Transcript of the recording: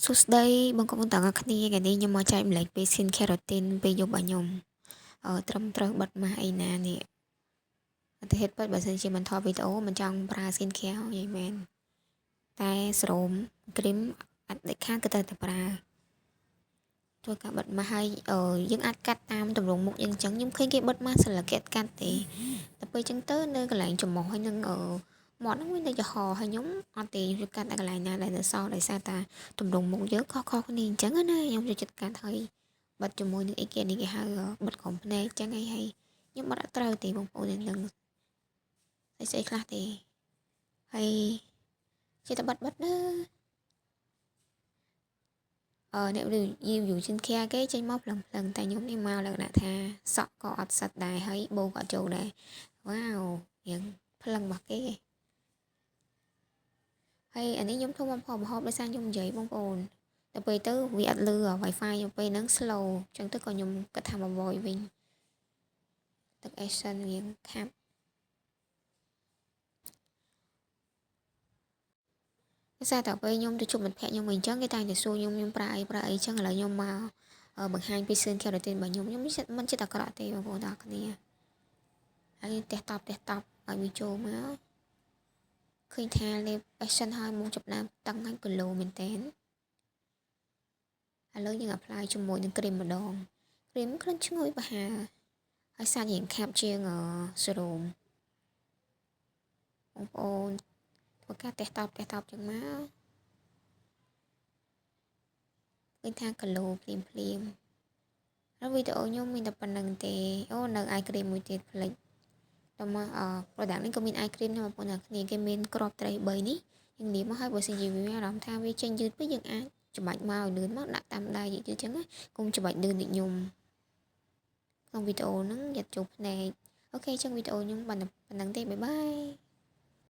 សួស្តីបងប្អូនទាំងអស់គ្នាថ្ងៃនេះខ្ញុំមកចែកម្លែកពី skin care routine ពេលយប់របស់ខ្ញុំត្រឹមត្រូវបិទម៉ាស់អីណានេះអតិហេតុពិតបើសិនជាមិនថតវីដេអូមិនចង់ប្រើ skin care និយាយមែនតែសេរ៉ូមគ្រីមអត់ដាច់ខាតគឺត្រូវតែប្រើធ្វើការបិទម៉ាស់ហើយយើងអាចកាត់តាមទម្រង់មុខយើងអញ្ចឹងខ្ញុំឃើញគេបិទម៉ាស់សិលគេអត់កាត់ទេតែពេលអញ្ចឹងទៅនៅកន្លែងច្រមុះហើយនឹងមាត់ហ្នឹងវានៅចំហហើយខ្ញុំអត់ទេខ្ញុំកាត់តែកន្លែងណាដែលនៅសល់ដោយសារតាទម្រង់មុខយើងខុសៗគ្នាអញ្ចឹងណាខ្ញុំចូលចិត្តកាត់ហើយបិទជាមួយនឹងអីគេនេះគេហៅបិទក្រោមភ្នែកអញ្ចឹងហើយហើយខ្ញុំបិទអត់ត្រូវទេបងប្អូននឹងស្អីស្អីខ្លះទេហើយចេះតែបិទបិទណាអ្នក review skin care គេចេញមកភ្លឹងភ្លឹងតែខ្ញុំនេះមកលក្ខណៈថាសក់ក៏អត់សិតដែរហើយបូក៏អត់ចូលដែរវ៉ាវរៀងភ្លឹងរបស់គេហើយអានេះខ្ញុំធ្វើមកផលមហូបដោយសារខ្ញុំនិយាយបងប្អូនតែពេលទៅវាអត់លឺ Wi-Fi ខ្ញុំពេលហ្នឹង slow អញ្ចឹងទៅក៏ខ្ញុំគិតថាមក voice វិញទឹក essence រៀងខាប់ដោយសារតែពេលខ្ញុំទៅជួបមិត្តភក្តិខ្ញុំវិញអញ្ចឹងគេតែងតែសួរខ្ញុំខ្ញុំប្រើអីប្រើអីអញ្ចឹងឥឡូវខ្ញុំមកបង្ហាញពី skin care routine របស់ខ្ញុំខ្ញុំមិនចិត្តអាក្រក់ទេបងប្អូនទាំងអស់គ្នាហើយផ្ទះតបផ្ទះតបឲ្យវាចូលមកឃើញថាលេប essence ហើយមុខចាប់ដើមតឹងហើយគីឡូមែនតើឥឡូវយើង apply ជាមួយនឹងគ្រីមម្ដងគ្រីមក្លិនឈ្ងុយប្រហើហើយសាច់រៀងខាប់ជាងសេរ៉ូមបងប្អូនធ្វើការតេស្តតបតេស្តតបចឹងមកឃើញថាគីឡូភ្លាមភ្លាមហើយវីដេអូខ្ញុំមានតែប៉ុណ្្នឹងទេអូនៅ eye cream មួយទៀតផ្លេចដល់មកអ product នេះក៏មាន eye cream ដែរបងប្អូនអ្នកគ្នាគេមានក្របត្រី3នេះយើងលាបមកហើយបើសិនជាវាមានអារម្មណ៍ថាវាចេញយឺតពេកយើងអាចច្បាច់មកឲ្យលឿនមកដាក់តាមដៃយឺតៗចឹងណាកុំច្បាច់លឿនដូចខ្ញុំក្នុងវីដេអូហ្នឹងយ៉ាត់ចូលភ្នែក OK ចឹងវីដេអូខ្ញុំបានតែប៉ុណ្្នឹងទេbye bye.